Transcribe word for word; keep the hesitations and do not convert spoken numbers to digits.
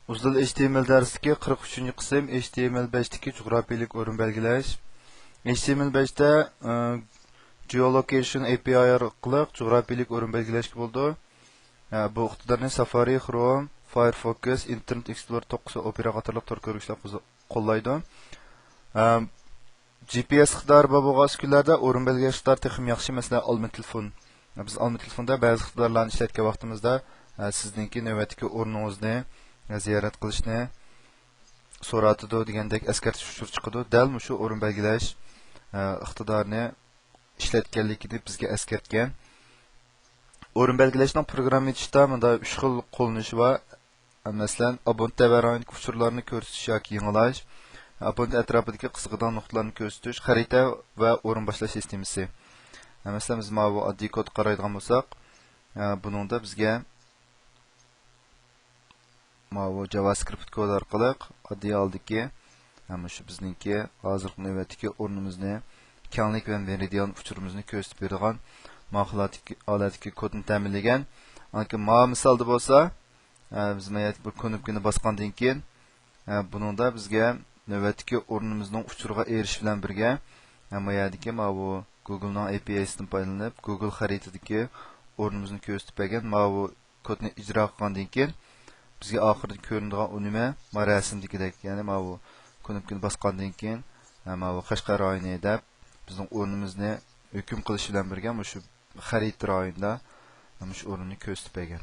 ئۇزۇل ئېچ تى ئېم ئېل دەرسلىكى قىرىق ئۈچىنچى قىسىم، ئېچ تى ئېم ئېل بەشتىكى جۇغراپىيىلىك ئورۇن بەلگىلەش. ئېچ تى ئېم ئېل بەشتە، ئە، Geolocation A P I ئارقىلىق جۇغراپىيىلىك ئورۇن بەلگىلەشكە بولىدۇ. ئە، بۇ ئىقتىدارنى Safari، Chrome، Firefox، Internet Explorer توققۇز، Opera قاتارلىق تور كۆرگۈچلەر قوز-، قوللايدۇ. ئە، جى پى ئېس ئىقتىدارى بار بولغان ئۈسكۈنىلەردە ئورۇن بەلگىلەش ئىقتىدارى تېخىمۇ ياخشى. مەسىلەن، ئالما تېلېفون. بىز ئالما تېلېفوندا بەزى ئىقتىدارلارنى ئىشلەتكەن ۋاقتىمىزدا، ئە، سىزنىڭكى نۆۋەتتىكى ئورنىڭىزنى، ئە، زىيارەت قىلىشنى سورىتىدۇ دېگەندەك ئەسكەرتىش ئۇچۇرى چىقىدۇ. دەل مۇشۇ ئورۇن بەلگىلەش، ئە، ئىقتىدارىنى ئىشلەتكەنلىكىنى بىزگە ئەسكەرتكەن. ئورۇن بەلگىلەشنىڭ پروگرامما ئېچىشتا مۇنداق ئۈچ خىل قوللىنىشى بار. مەسىلەن، ئابونت تەۋەرانىدىكى ئۇچۇرلارنى كۆرسىتىش ياكى يېڭىلاش، ئابونت ئەتراپىدىكى قىزغىدان نۇقتىلارنى كۆرسىتىش، خەرىتە ۋە ئورۇن باشلاش سىستېمىسى. مەسىلەن، بىز ماۋۇ ئاددىي كودقا قارايدىغان بولساق، بۇنىڭدا بىزگە ماۋۇ جاۋاسكرىپت كود ئارقىلىق ئاددىي ھالدىكى، مۇشۇ بىزنىڭكى ھازىرقى نۆۋەتتىكى ئورنىمىزنى، كەڭلىك ۋە مېرىدىان ئۇچۇرىمىزنى كۆرسىتىپ بېرىدىغان ماقۇل ھالەتتىكى كودنى تەمىنلىگەن. ئاندىن كېيىن ماۋۇ مىسالدا بولسا، ئە، بىز مايەتتىكى بىر كۇنۇپكىنى باسقاندىن كېيىن، ئە، بۇنىڭدا بىزگە نۆۋەتتىكى ئورنىمىزنىڭ ئۇچۇرىغا ئېرىشىش بىلەن بىرگە، ئە، ما يەردىكى ماۋۇ گۇگلنىڭ ئەي پى ئايسىدىن پايدىلىنىپ، گۇگل خەرىتىدىكى ئورنىمىزنى كۆرسىتىپ بەرگەن ماۋۇ كودنى ئىجرا قىلغاندىن كېيىن، بىزگە ئاخىرىدا كۆرۈنىدىغان ئۇ نېمە؟ ما رەسىمدىكىدەك، يەنى ماۋۇ كۇنۇپكىنى باسقاندىن كېيىن، ئە، ماۋۇ قەشقەر رايونى دەپ، بىزنىڭ ئورنىمىزنى ھۆكۈم قىلىش بىلەن بىرگە، مۇشۇ خەرىتە رايونىدا مۇشۇ ئورۇننى كۆرسىتىپ بەرگەن.